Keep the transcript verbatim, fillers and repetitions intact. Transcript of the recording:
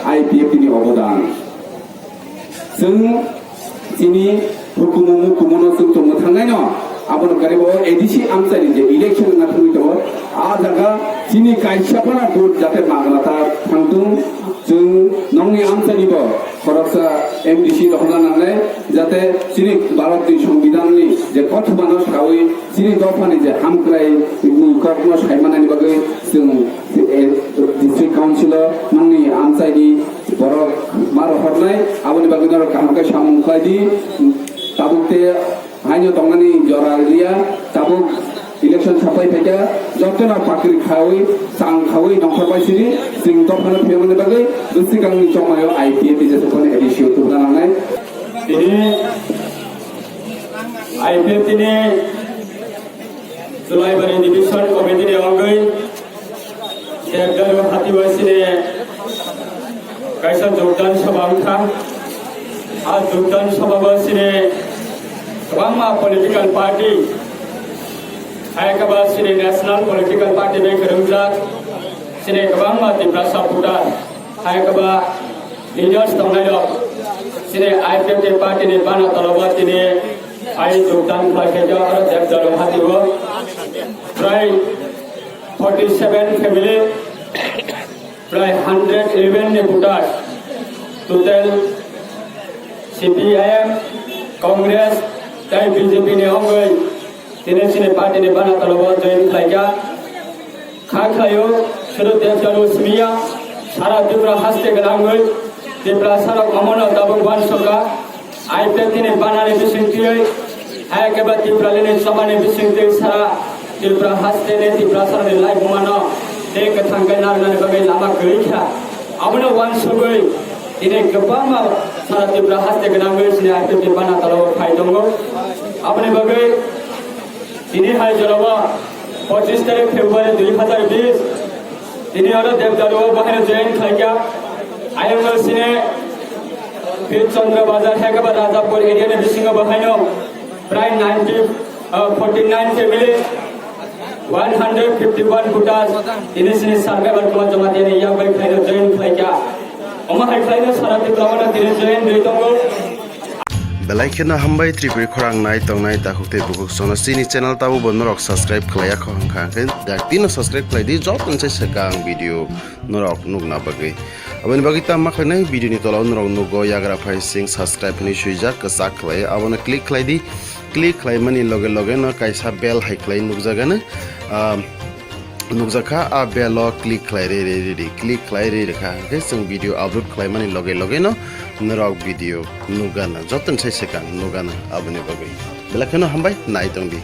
I P F T ni obodan. Chwng chini hukumu mukumuno chwng tongma thangnaino, abono garibo A D C amchaini je election wngna thangwi tongo, a jaga chini kaisa phano vote jate magna ta thangthung, chwng nongni amchainibo khoroksa M D C rohorna nangnai, jate chini Bharatni Songbidanni je kothomano sawi chini dophani je hamkrai ni kokno saimanani bagwi chwng, eh, District Council o nongni amchaini borok ma rohornai, aboni bagwi norok kaham khe samung khlai di. Tabuk te haino tongnani jora liya, tabuk election sapai phaikha, jotono pakri khawi, chang khawi nongkhor bai siri, chwng dophano phiyamani bagwi bwswkangni chongmaio I P F T jesaphano A D C o tubuna nangnai. Tini I P F T ni Chulaibari Division Committee ni wngwi Debdaru hati bai sini kaisa jogdan sabha wngkha. A jogdan sabha bai sini kwbangma political party, hai khe ba sini national political party bai kwrwngjak, sini kwbangma Tiprasa voter, hai khe ba leaders tongnai rok, sini I P F T party ni bana tolobo tini hai jogdan khlai khe aro Debdaru hati o prai forty seven family, prai hundred eleven ni voters, total C P I M, Congress, tei B J P ni wngwi tini chini party ni bana tolobo join khlaikha. Kha khlaio, sudu Debdaru simiya, sara Tripura haste gwnangwi, Tiprasa rok omono tabuk uansukha, I P F T ni banani bisingtwi, hai khe ba Tipralini chobani bisingtwi sara Tripura haste ni Tiprasa rokni laibumano tei kwthang khe narwknani bagwi lama kwrwi kha. Abono uansugwi tini kwbangma sara Tripura haste gwnangwi chini I P F T ni bana tolobo phai tongo. Aboni bagwi tini hai jorao pochis tarik February dui hazar bis, tini oro Debdaru o bahaino join khlaikha. Ayang no sine Pir Chandra Bazar hai khe ba Rajapur area ni bisingo bahaino prai ninety, uh, forty nine family, one hundred fifty one voters, tini sini survivor Kumar Jamatia ni yak bai khlaino join khlaikha. Omo hai khlaino sara Tripura o no tini join rwi tongo. Belai kheno hambai Tripuri khorang nai tongnai takhuk tei bukhuk sono chini channel tabo bo norok subscribe khlaiya kho hwnkha hwnkhe dak tino subscribe khlai di joto ni sai swkang video norok nukna bagwi. Aboni bagwi tamo ma khlainai video ni tola o norok nugo yagra phai sing subscribe hinwi swijak kwchak khlai abono click khlai di, click khlai mani loge loge no kaisa bell hai khlai nukjagano. Ah, nukjakha, a bell o click khlai rwi rwi rwi di, click khlai rwi rwkha hwnkhe chwng video upload khlaimani loge loge no norok video nukgana, joto ni sai swkang nukgana. Aboni bagwi belai kheno hambai nai tong di.